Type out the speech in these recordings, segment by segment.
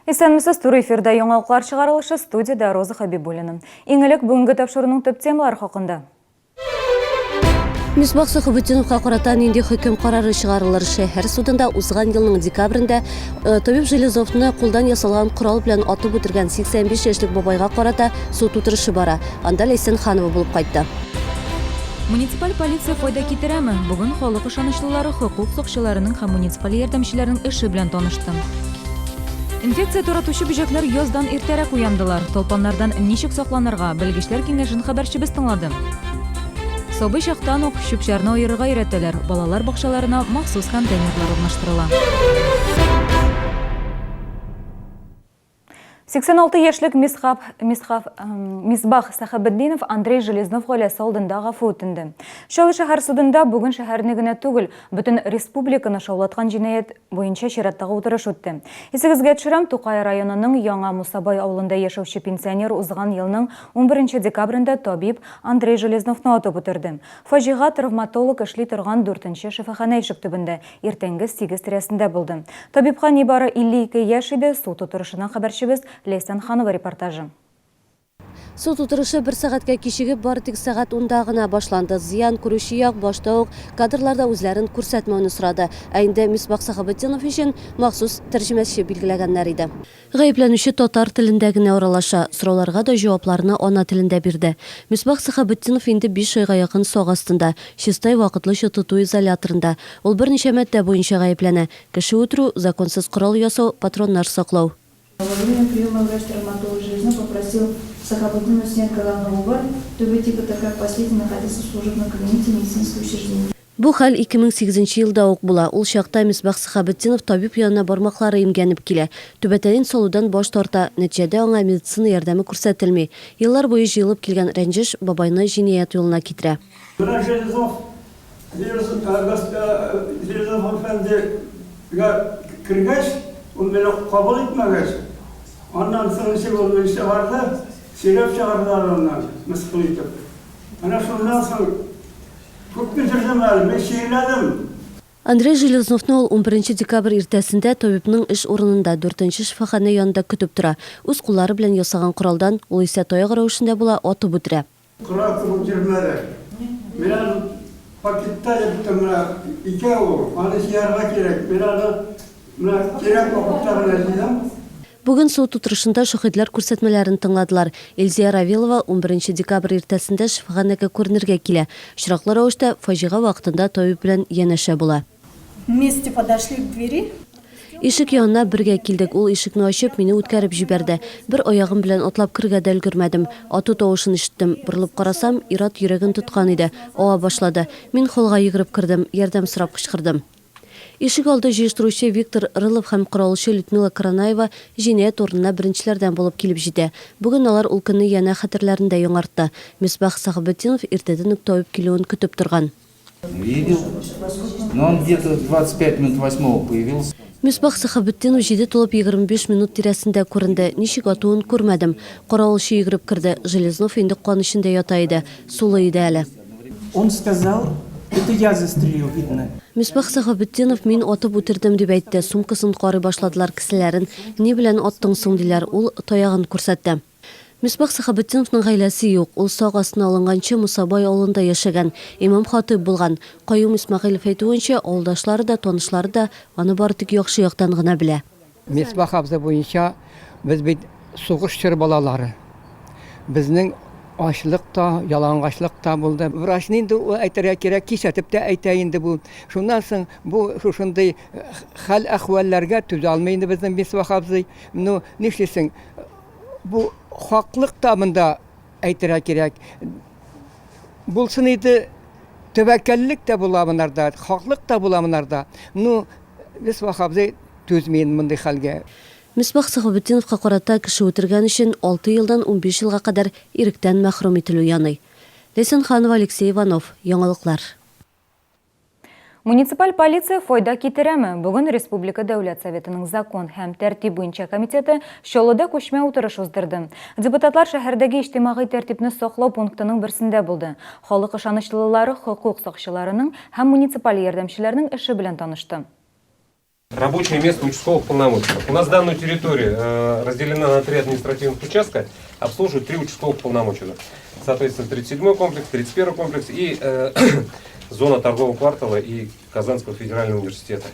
Исәнмесез, туры эфирда яңалыклар чыгарылышы, студиядә Роза Хәбибуллина. Иң элек бүгенге тапшыруның төп темалары хакында. Мисбах Сахабутдиновка карата нинди хөкем карары чыгарылыр? Шәһәр судында узган елның декабрендә э, табиб Железовны кулдан ясалган корал белән атып үтергән 85 яшьлек бабайга карата суд утырышы бара. Анда Ләйсән Ханова булып кайтты. Муниципаль полиция файда китерәме? Бүген халык ышанычлылары хокук сакчыларының һәм муниципаль ярдәмчеләрнең эше белән танышты. Инфекция таратучы бөҗәкләр яздан иртәрәк уяндылар. Талпаннардан ничек сакланырга? Белгечләр киңәшен хәбәрчебез тыңлады. Сабый чактан ук чүп-чарны аерырга өйрәтәләр. Балалар бакчаларына махсус контейнерлар урнаштырыла. 86 яшьлек Мисхаб, Мисхаб, Мисбах Сәхәбетдинов Андрей Железнов гаиләсе алдында гафу үтенде. Чаллы шәһәр судында бүген шәһәрне генә түгел, бөтен республиканы шаулаткан җинаять буенча чираттагы утырыш үтте. Исегезгә төшерәм, Тукай районының Яңа Мусабай авылында яшәүче пенсионер узган елның 11 декабрендә табиб Андрей Железновны атып үтерде. Фаҗига травматолог эшли торган дүртенче шифаханә ишек төбендә, Иртәнге сигез тирәсендә булды. Табибка нибары 52 яшь иде, суд утырышыннан хәбәрчебез Ләйсән Ханова репортажы. Суд утырышы бер сәгатькә кичегеп, бары тик сәгать унда гына башланды. Зыян күрүче як башта ук кадрларда үзләрен күрсәтмәүне сорады. Ә инде Мисбах Сәхабетдинов өчен махсус тәрҗемәче билгеләгәннәр иде. Гаепләнүче татар телендә генә аралаша, сорауларга да җавапларны ана телендә бирде. Мисбах Сәхабетдинов инде биш айга якын сак астында, Чистай вакытлыча тоту изоляторында. Ул берничә маддә буенча гаепләнә, кеше үтерү, законсыз корал ясау, патроннар саклау. Во время приема врач-травматолог Железнов попросил Сахабутдинова снять головной убор, түбәтәй, так как последний находился в служебном кабинете медицинского учреждения. Бу хәл 2008 нче елда ук була. Ул чакта Мисбах Сәхабетдинов табиб янына бармаклары имгәнеп килә. Түбәтәен салудан баш тарта, нәтиҗәдә аңа медицина ярдәме күрсәтелми. Еллар буе җыелып килгән рәнҗеш бабайны җинаять юлына китерә. Менә Железов, Железов әфәндегә кергәч, ул мине кабул итмәгәч, аннан соң ничек ул мине чыгарды, сөйрәп чыгардылар аннан, мыскыл итеп. Менә шуннан соң Күпме җырдым әле, мин чирләдем. Андрей Железновны ул унберенче декабрь иртәсендә табибның эш урынында, дүртенче шифаханә янында көтеп тора. Үз куллары белән ясаган коралдан, ул исә таяк рәвешендә була, атып үтерә. Корал кебек йөрмәде. Мин аны пакетта йөрттем, менә икәү ул, аны җыярга кирәк. Мин аны менә кирәк вакытта гына җыям. Бүген суд утырышында шаһитләр күрсәтмәләрен тыңладылар. Илзия Равилова унберенче декабрь иртәсендә шифаханәгә күренергә килә. Очраклы рәвештә фаҗига вакытында табиб белән янәшә була. Вместе подошли к двери. Ишек янына бергә килдек. Ул ишекне ачып, мине үткәреп җибәрде. Бер аягым белән атлап керергә дә өлгермәдем. Ату тавышын ишеттем. Борылып карасам, ир-ат йөрәген тоткан иде. Ава башлады. Мин холлга йөгереп кердем, ярдәм сорап кычкырдым. Ишек алды җыештыручы Виктор Рылов һәм каравылчы Людмила Каранаева җинаять урынына беренчеләрдән булып килеп җитә. Бүген алар ул көнне янә хәтерләрендә яңартты. Мисбах Сәхабетдинов иртәдән үк табиб килүен көтеп торган. Видел, но он где-то 25 минут восьмого появился. Мисбах Сәхабетдинов җиде тулып 25 минут тирәсендә күренде. Ничек атуын күрмәдем. Каравылчы йөгереп керде. Железнов инде кан эчендә ята иде. Сулый иде әле. Он сказал, это я застрелил, видно. Мисбах Сәхабетдинов мин атып үтердем дип әйтте. Сумкасын карый башладылар, кесәләрен. Ни белән аттың соң, диләр. Ул таягын күрсәтте. Мисбах Сәхабетдиновның гаиләсе юк. Ул сак астына алынганчы Мусабай авылында яшәгән. Имам-хатыйп булган. Каюм Исмәгыйлев әйтүенчә, авылдашлары да, танышлары да аны бары тик яхшы яктан гына белә. Мисбах абзый буенча без бит сугыш чоры балалары. Безнең ачлык та, ялангачлык та булды. Врачны инде ул әйтергә кирәк, кисәтеп тә әйтә инде бу. Шуннан соң бу шушындый хәл-әхвәлләргә түзә алмый инде безнең Мисбах абзый. Ну, нишлисең? Бу хаклык та монда әйтергә кирәк. Булсын иде, тәвәккәллек тә була монарда, хаклык та була монарда. Ну, Мисбах абзый Түзми инде мондый хәлгә. Мисбах Сәхабетдиновка карата кеше үтергән өчен алты елдан 15 елга кадәр иректән мәхрүм ителү яный. Ләйсән Ханова, Алексей Иванов. Яңалыклар. Муниципаль полиция файда китерәме? Бүген Республика Дәүләт Советының закон һәм тәртип буенча комитеты Чаллыда күчмә утырыш уздырды. Депутатлар шәһәрдәге иҗтимагый тәртипне саклау пунктының берсендә булды. Халык ышанычлылары хокук сакчыларының һәм муниципаль ярдәмчеләрнең эше белән танышты. Рабочее место участковых полномочных. У нас данную территорию разделена на 3 административных участка, обслуживают 3 участковых полномочных. Соответственно, 37-й комплекс, 31-й комплекс и зона торгового квартала и Казанского федерального университета.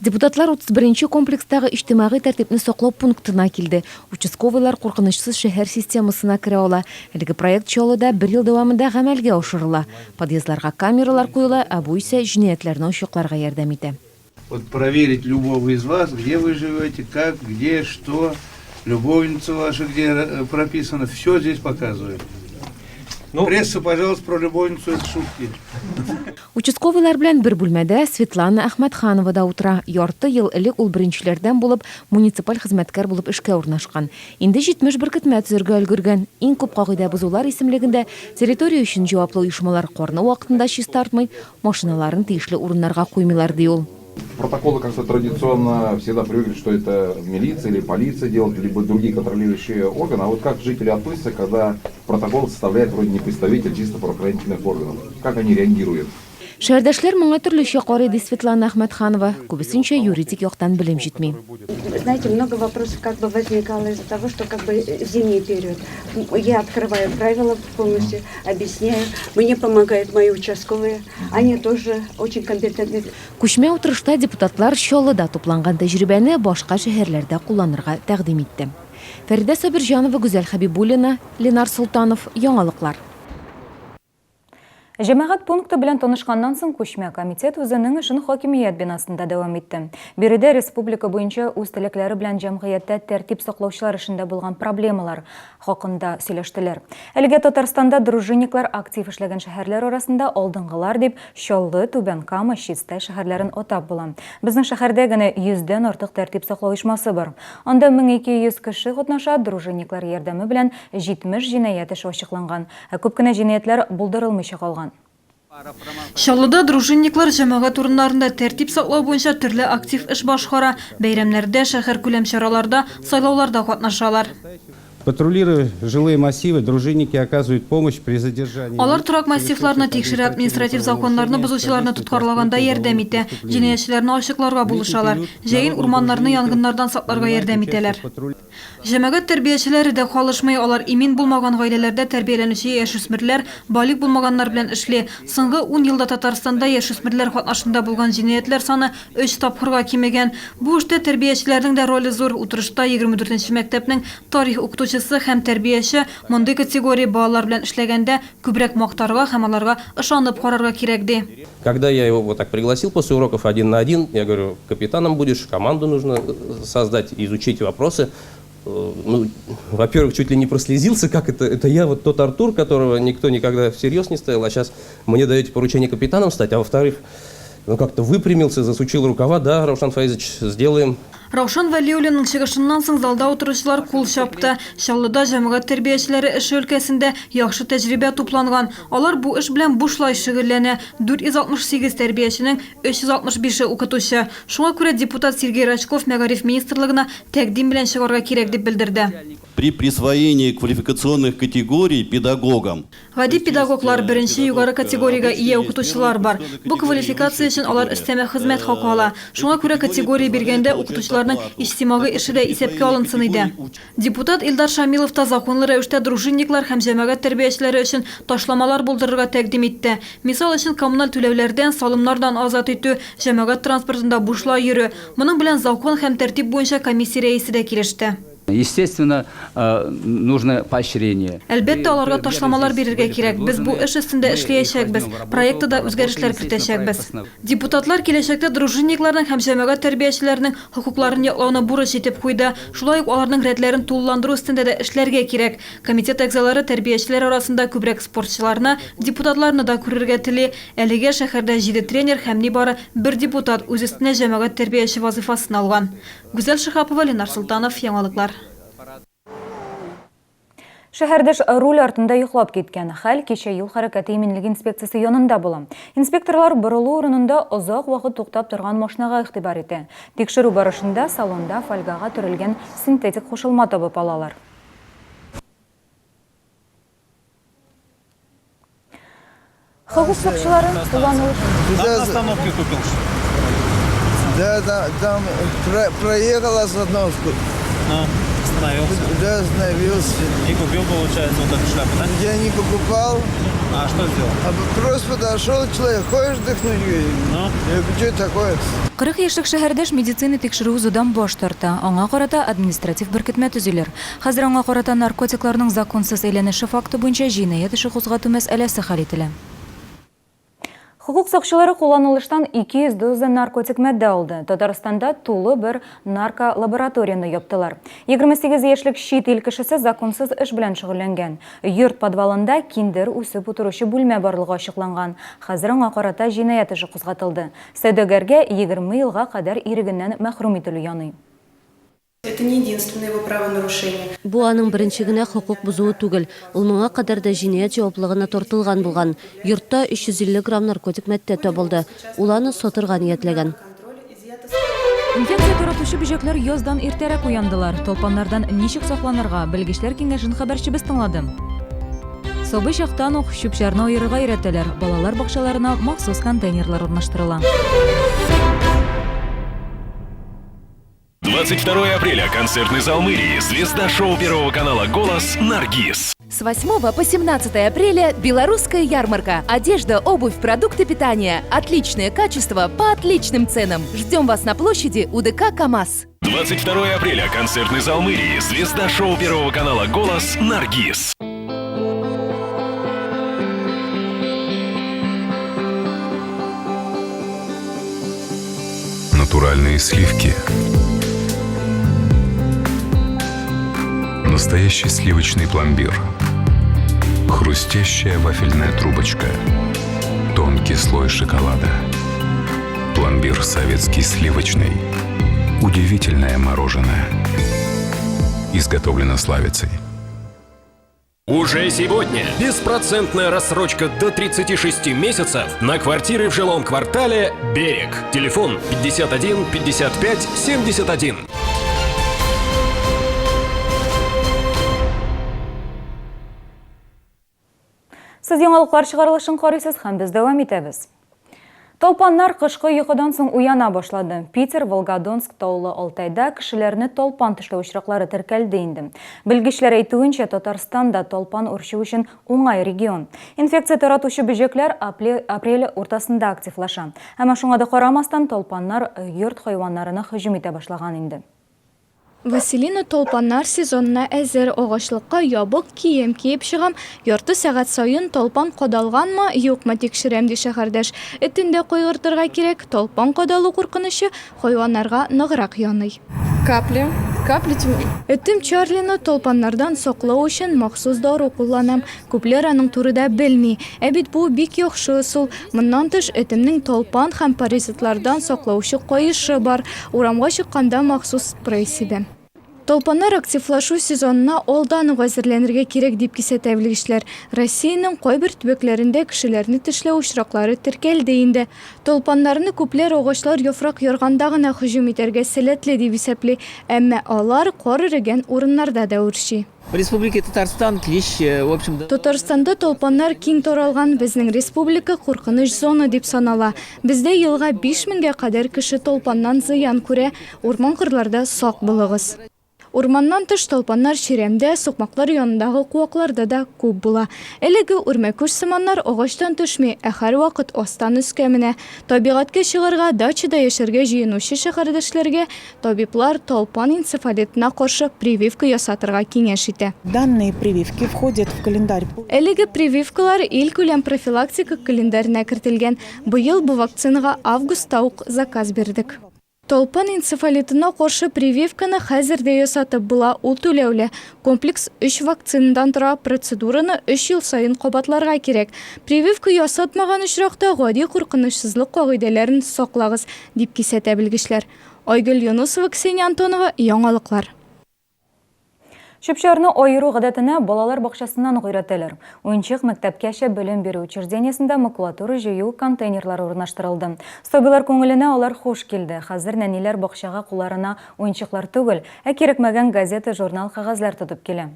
Депутатлар 31 нче комплекстагы иҗтимагый тәртипне саклау пунктына килде. Участковыйлар куркынычсыз шәһәр системасына керә ала. Әлеге проект Чаллыда бер ел дәвамында гамәлгә ашырыла. Подъездларга камералар куела, ә бу исә җинаятьләрне ачыкларга ярдәм итә. Вот проверить любого из вас, где вы живете, как, где, что, любовница ваша где прописана, все здесь показывает. Ну, Пресса, пожалуйста, про любовницу это шутки. Участковыйлар белән бер бүлмәдә Светлана Әхмәтханова да утыра. Ярты ел элек ул беренчеләрдән булып муниципаль хезмәткәр булып эшкә урнашкан. Инде 70 беркетмә төзергә өлгергән. Иң күп кагыйдә бозулар исемлегендә территория өчен җаваплы оешмалар карны вакытында чистартмый, машиналарын тиешле урыннарга куймыйлар, ди ул. Протоколы как-то традиционно всегда привыкли, что это милиция или полиция делает, либо другие контролирующие органы. А вот как жители относятся, когда протокол составляет вроде не представитель чисто правоохранительных органов? Как они реагируют? Шәһәрдәшләр моңа төрлечә карый, ди Светлана Әхмәтханова. Күбесенчә юридик яктан белем җитми. Знаете, много вопросов как бы возникало из-за того, что как бы зимний период. Я открываю правила полностью, объясняю. Мне помогают мои участковые. Они тоже очень компетентны. Күчмә утырышта депутатлар Чаллыда тупланган тәҗрибәне башка шәһәрләрдә кулланырга тәкъдим итте. Фәридә Сабирҗанова, Гүзәл Хәбибуллина, Ленар Солтанов, Яңалыклар. Җәмәгать пункты белән танышканнан соң күчмә комитет үзенең эшен хакимият бинасында дәвам итте. Биредә республика буенча үз теләкләре белән җәмгыятьтә тәртип саклаучылар эшендә булган проблемалар хакында сөйләштеләр. Әлегә Татарстанда дружинниклар актив эшләгән шәһәрләр арасында алдынгылар дип Чаллы, Түбән Кама, Чистай шәһәрләрен атап була. Безнең шәһәрдә генә йөздән артык тәртип саклау оешмасы бар. Анда 1200 кеше катнаша, дружинниклар ярдәме белән 70 җинаять эше ачыкланган. Ә күп кенә җинаятьләр булдырылмыйча калган. Чаллыда дружинниклар җәмәгать урыннарында тәртип саклау буенча төрле актив эш башкара, бәйрәмнәрдә, шәһәркүләм чараларда, сайлауларда катнашалар. Патрулируя жилые массивы, дружинники оказывают помощь при задержании. Алар торак массивларны тикшерә, административ законнарны бозучыларны тоткарлаганда ярдәм итә, җинаятьчеләрне ачыкларга булышалар, җәен урманнарны янгыннардан сакларга ярдәм итәләр. Җәмәгать тәрбиячеләре дә калышмый, алар имин булмаган гаиләләрдә тәрбияләнүче яшүсмерләр, балигъ булмаганнар белән эшли. Соңгы ун елда Татарстанда яшүсмерләр катнашында булган җинаятьләр саны өч тапкырга кимегән. Бу эштә тәрбиячеләрнең дә роле зур. Утырышта 24 нче мәктәпнең тарих укытучысы һәм тәрбияче мондый категория балалар белән эшләгәндә күбрәк мактарга һәм аларга ышанып карарга кирәк, ди. Когда я его вот так пригласил после уроков один на один, я говорю, капитаном будешь, команду нужно создать, изучить вопросы. Ну, во-первых, чуть ли не прослезился, как это, это я вот тот Артур, которого никто никогда всерьез не ставил, а сейчас мне даете поручение капитаном стать, а во-вторых, ну как-то выпрямился, засучил рукава, да, Раушан Фаизович, сделаем. Раушан Вәлиуллинның чыгышыннан соң залда утыручылар кул чапты. Чаллыда җәмәгать тәрбиячеләре эше өлкәсендә яхшы тәҗрибә тупланган. Алар бу эш белән бушлай шөгыльләнә. 468 тәрбияченең 365-е укытучы. Шуңа күрә депутат Сергей Рачков мәгариф министрлыгына тәкъдим белән чыгарга кирәк дип белдерде. При присвоении квалификационных категорий педагогам. Гади педагоглар, беренче югары категориягә ия укытучылар бар. Бу квалификация өчен алар өстәмә хезмәт хакы ала. Шуңа күрә категория биргәндә укытучыларның иҗтимагый эше дә исәпкә алынсын иде. Депутат Илдар Шамилов та законлы рәвештә дружинниклар һәм җәмәгать тәрбиячеләре өчен ташламалар булдырырга тәкъдим итте. Мисал өчен, коммуналь түләүләрдән, салымнардан азат итү, җәмәгать транспортында бушлай йөрү. Моның белән закон һәм тәртип буенча комиссия рәисе дә килеште. Естественно, нужно поощрение. Әлбәттә, аларга ташламалар бирергә кирәк. Без бу эш өстендә эшләячәкбез. Проектта да үзгәрешләр кертәчәкбез. Депутатлар киләчәктә дружинникларның һәм җәмәгать тәрбиячеләренең хокукларын яклауны бурыч итеп куйды. Шулай ук аларның рәтләрен тулыландыру өстендә дә эшләргә кирәк. Комитет әгъзалары тәрбиячеләр арасында күбрәк спортчыларны, депутатларны да күрергә тели. Әлегә шәһәрдә җиде тренер һәм нибары бер депутат үз өстенә җәмәгать тәрбияче вазыйфасын алган. Гүзәл Шиһапова, Ленар Солтанов, Яңалыклар. Шәһәрдәш руль артында йоклап киткән. Хәл кичә юл хәрәкәте иминлеге инспекциясе янында була. Инспекторлар борылу урынында озак вакыт туктап торган машинага игътибар итә. Тикшерү барышында салонда фольгага төрелгән синтетик кушылма табып алалар. Хокук сакчылары кулланылыш. На остановке купил, что ли? Да, да, там проехал остановку. А, остановился? Да, остановился. И купил, получается, вот эту шляпу, да? Я не покупал. А что сделал? А просто подошел человек, хочешь дыхнуть? Ну? Я говорю, что это такое? 40 яшьлек шәһәрдәш медицина тикшерүе узудан баш тарта. Аңа карата административ беркетмә төзиләр. Хәзер аңа карата наркотикларның законсыз әйләнеше факты буенча җинаять эше кузгату мәсьәләсе хәл ителә. Хокук сакчылары кулланылыштан 200 доза наркотик матдә алды. Татарстанда тулы бер нарколабораторияне яптылар. 28 яшьлек чит ил кешесе законсыз эш белән шөгыльләнгән. Йорт подвалында киндер үсеп утыручы бүлмә барлыгы ачыкланган. Хәзер аңа карата җинаять эше кузгатылды. Сәүдәгәргә 20 елга кадәр ирегеннән мәхрүм ителү яный. Это не единственное его правонарушение. Бу аның беренче генә хокук бозуы түгел. Ул моңа кадәр дә җинаять җаваплыгына тартылган булган. Йортта 350 грамм наркотик матдә табылды. Ул аны сатырга ниятләгән. Инфекция таратучы бөҗәкләр яздан иртәрәк уяндылар. Талпаннардан ничек сакланырга, белгечләр киңәшен хәбәрчебез тыңлады. Сабый чактан ук чүп-чарны аерырга өйрәтәләр. Балалар бакчаларына махсус контейнерлар урнаштырыла. 22 апреля. Концертный зал мэрии. Звезда шоу Первого канала «Голос» Наргиз. С 8 по 17 апреля белорусская ярмарка. Одежда, обувь, продукты питания. Отличное качество по отличным ценам. Ждем вас на площади УДК «КамАЗ». 22 апреля. Концертный зал мэрии. Звезда шоу Первого канала «Голос» Наргиз. Натуральные сливки. Настоящий сливочный пломбир. Хрустящая вафельная трубочка. Тонкий слой шоколада. Пломбир советский сливочный. Удивительное мороженое. Изготовлено Славицей. Уже сегодня беспроцентная рассрочка до 36 месяцев на квартиры в жилом квартале «Берег». Телефон 51 55 71. Сез яңалыклар чыгарылышын карыйсыз һәм без дәвам итәбез. Талпаннар кышкы йокыдан соң уяна башлады. Питер, Волгодонск, Таулы Алтайда кешеләрне талпан тешләү очраклары теркәлде инде. Белгечләр әйтүенчә, Татарстан да талпан үрчү өчен уңай регион. Инфекция таратучы бөҗәкләр апрель уртасында активлаша. Әмма шуңа да карамастан, талпаннар йорт хайваннарына һөҗүм итә башлаган инде. Василина талпаннар сезонына әзер, агачлыкка ябык кием киеп чыгам, ярты сәгать саен талпан кадалганмы, юкмы тикшерәм, ди шәһәрдәш. Этен дә кайгыртырга кирәк, талпан кадалу куркынычы хайваннарга ныграк яный. Капли. Капли тем... Этем Чарлины талпаннардан саклау өчен махсус дару кулланам. Күпләр аның турыда белми. Ә бит бу бик яхшы ысул. Моннан тыш, этемнең талпан һәм паразитлардан саклаучы каешы бар. Урамга чыкканда махсус спрей сибәм. Талпаннар активлашу сезонына алдан ук әзерләнергә кирәк, дип кисәтә белгечләр. Россиянең кайбер төбәкләрендә кешеләрне тешләү очраклары теркәлде инде. Талпаннарны күпләр агачлар яфрак ярганда гына һөҗүм итәргә сәләтле дип исәпли. Әмма алар кар эрегән урыннарда да үрчи. В Республике Татарстан клещ, в общем... Татарстанда талпаннар киң таралган, безнең республика куркыныч зона дип санала. Бездә елга 5 меңгә кадәр кеше талпаннан зыян күрә. Урман-кырларда сак булыгыз. Урманнан тыш талпаннар чирәмдә, сукмаклар янындагы куакларда да күп була. Әлеге үрмәкүч сыманнар агачтан төшми, ә һәрвакыт астан өскә менә. Табигатькә чыгарга, дачада яшәргә җыенучы шәһәрдәшләргә табиблар талпан энцефалитына каршы прививка ясатырга киңәш итә. Данные прививки входят в календарь. Әлеге прививкалар илкүләм профилактика календаренә кертелгән. Быел бу вакцинага августта ук заказ бирдек. Талпан энцефалитына каршы прививканы хәзер дә ясатып була, ул түләүле. Комплекс өч вакцинадан тора, процедураны өч ел саен кабатларга кирәк. Прививка ясатмаган очракта гади куркынычсызлык кагыйдәләрен саклагыз, дип кисәтә белгечләр. Айгөл Юнусова, Ксения Антонова, Яңалыклар. Чүп-чарны аеру гадәтенә балалар бакчасыннан ук өйрәтәләр. Уенчык мәктәпкәчә белем бирү учреждениесендә макулатура җыю контейнерлары урнаштырылды. Сабыйлар күңеленә алар хуш килде. Хәзер нәниләр бакчага кулларына уенчыклар түгел, ә кирәкмәгән газета, журнал, кәгазьләр тотып килә.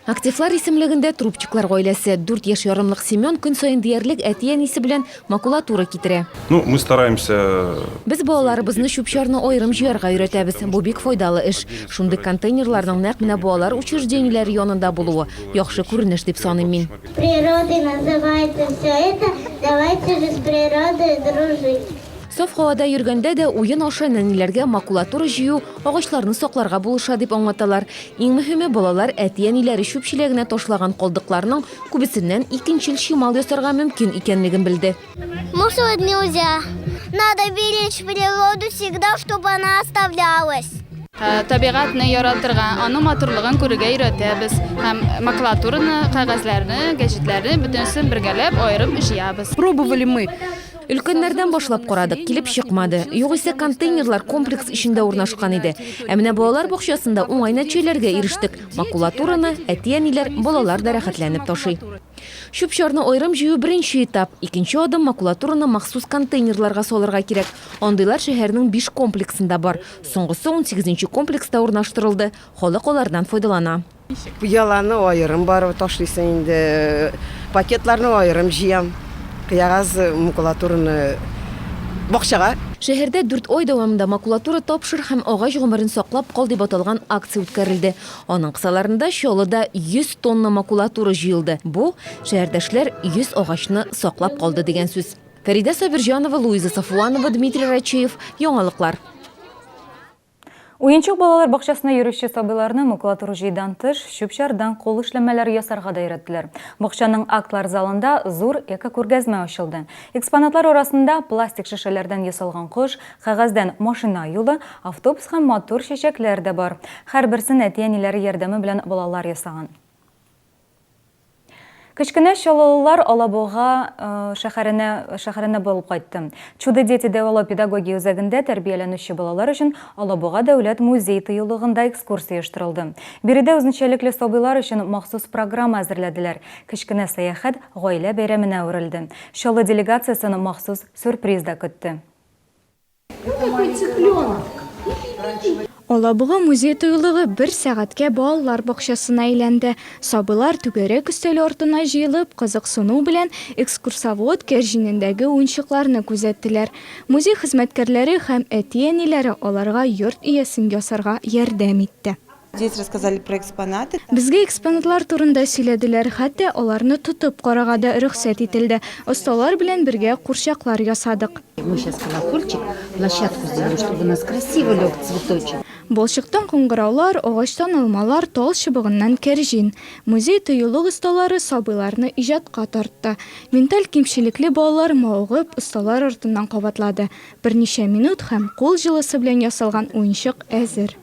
Активлар исемлегендә Трубчиклар гаиләсе. Дүрт яшь ярымлык Семен көн саен диярлек әти-әнисе белән макулатура китерә. Ну, мы стараемся. Без балаларыбызны чүп-чарны аерым җыярга өйрәтәбез. Бу бик файдалы эш. Шундый контейнерларның нәкъ менә балалар учреждениеләре янында булуы, яхшы күренеш дип саныйм мин. Природой называется все это, давайте же с природой дружить. Саф һавада йөргәндә дә уен аша нәниләргә макулатура җыю агачларны сакларга булыша дип аңлаталар. Иң мөһиме, балалар әти-әниләре чүп чиләгенә ташлаган калдыкларның күбесеннән икенчел чимал ясарга мөмкин икәнлеген белде. Мусорить нельзя. Надо беречь природу всегда, чтобы она оставлялась. Табигатьне яратырга, аның матурлыгын күрергә өйрәтәбез һәм макулатураны, кәгазьләрне, гәҗитләрне бөтенесен бергәләп аерым җыябыз. Пробовали мы. Өлкәннәрдән башлап карадык, килеп чыкмады. Югыйсә контейнерлар комплекс эчендә урнашкан иде. Ә менә балалар бакчасында уңай нәтиҗәләргә ирештек. Макулатураны әти-әниләр, балалар да рәхәтләнеп ташый. Чүп-чарны аерым җыю беренче этап. Икенче адым, макулатураны махсус контейнерларга салырга кирәк. Андыйлар шәһәрнең биш комплексында бар. Соңгысы унсигезенче комплекста урнаштырылды. Халык алардан файдалана. Пыяланы аерым барып ташлыйсың инде. Пакетларны аерым җыям. Кыягаз макулатураны бакчага. Шәһәрдә дүрт ай дәвамында Макулатура тапшыр һәм агач гомерен саклап кал дип аталган акция үткәрелде. Аның кысаларында Чаллыда 100 тонна макулатура җыелды. Бу, шәһәрдәшләр 100 агачны саклап калды дигән сүз. Фәридә Сабирҗанова, Луиза Сафуанова, Дмитрий Рачеев. Яңалыклар. Уенчык балалар бакчасына йөрүче сабыйларны макулатура җыюдан тыш, чүп-чардан кул эшләмәләре ясарга да өйрәттеләр. Бакчаның актлар залында зур эко-күргәзмә ачылды. Экспонатлар арасында пластик шешәләрдән ясалган кош, кәгазьдән машина юлы, автобус һәм матур чәчәкләр дә бар. Һәрберсен әти-әниләре ярдәме белән балалар ясаган. Кечкенә чаллылылар Алабуга шәһәренә шәһәренә булып кайтты. Чудо-дети дәвалау педагогия үзәгендә тәрбияләнүче балалар өчен Алабуга дәүләт музей-тыюлыгында экскурсия оештырылды. Биредә үзенчәлекле сабыйлар өчен махсус программа әзерләделәр. Кечкенә сәяхәт гаилә бәйрәменә әверелде. Чаллы делегациясен махсус сюрприз да көтте. Алабуга музей-тыюлыгы бер сәгатькә балалар бакчасына әйләнде. Сабыйлар түгәрәк өстәл артына җыелып, кызыксыну белән экскурсовод кәрҗинендәге уенчыкларны күзәттеләр. Музей хезмәткәрләре һәм әти-әниләре аларга йорт иясен ясарга ярдәм итте. Здесь рассказали про экспонаты. Безгә экспонатлар турында сөйләделәр, хәтта аларны тотып карарга да рөхсәт ителде. Осталар белән бергә курчаклар ясадык. Мы сейчас колокольчик, площадку сделаем, чтобы у нас красиво лег цветочек. Балчыктан кыңгыраулар, агачтан алмалар, тал чыбыгыннан кәрҗин. Музей-тыюлык осталары сабыйларны иҗатка тартты. Менталь кимчелекле балалар мавыгып, осталар артыннан кабатлады. Берничә минут һәм кул җылысы белән ясалган уенчык әзер.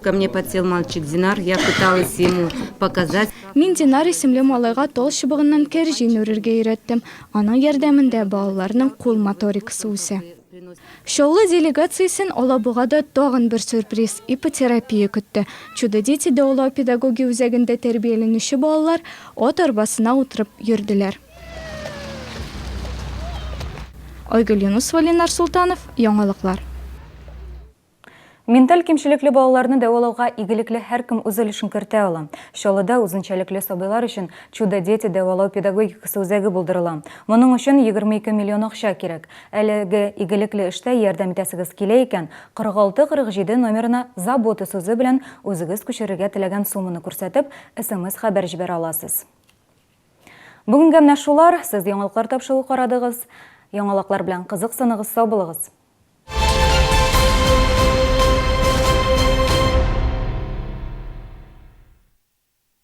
Ко мне подсел мальчик Динар, я пыталась ему показать. Мин Динар исемле малайга тал чыбыгыннан кәрҗин үрергә өйрәттем. Аның ярдәмендә балаларның кул моторикасы үсә. Чаллы делегациясен Алабугада тагын бер сюрприз, иппотерапия көтте. Чудо-дети дәвалау педагогия үзәгендә тәрбияләнүче балалар ат арбасына утырып йөрделәр. Айгөл Юнысова, Ленар Солтанов, Яңалыклар. Менталь кимчелекле балаларны дәвалауга игелекле һәркем үз өлешен кертә ала. Чаллыда үзенчәлекле сабыйлар өчен Чудо-дети дәвалау педагогикасы үзәге булдырыла. Моның өчен 22 миллион акча кирәк. Әлеге игелекле эштә ярдәм итәсегез килә икән, 46 47 номерына Забота сүзе белән үзегез күчерергә теләгән сумманы күрсәтеп, смс-хәбәр җибәрә аласыз. Бүгенгә менә шулар. Сез яңалыклар тапшыруы карадыгыз. Яңалыклар белән кызыксыныгыз, сау булыгыз!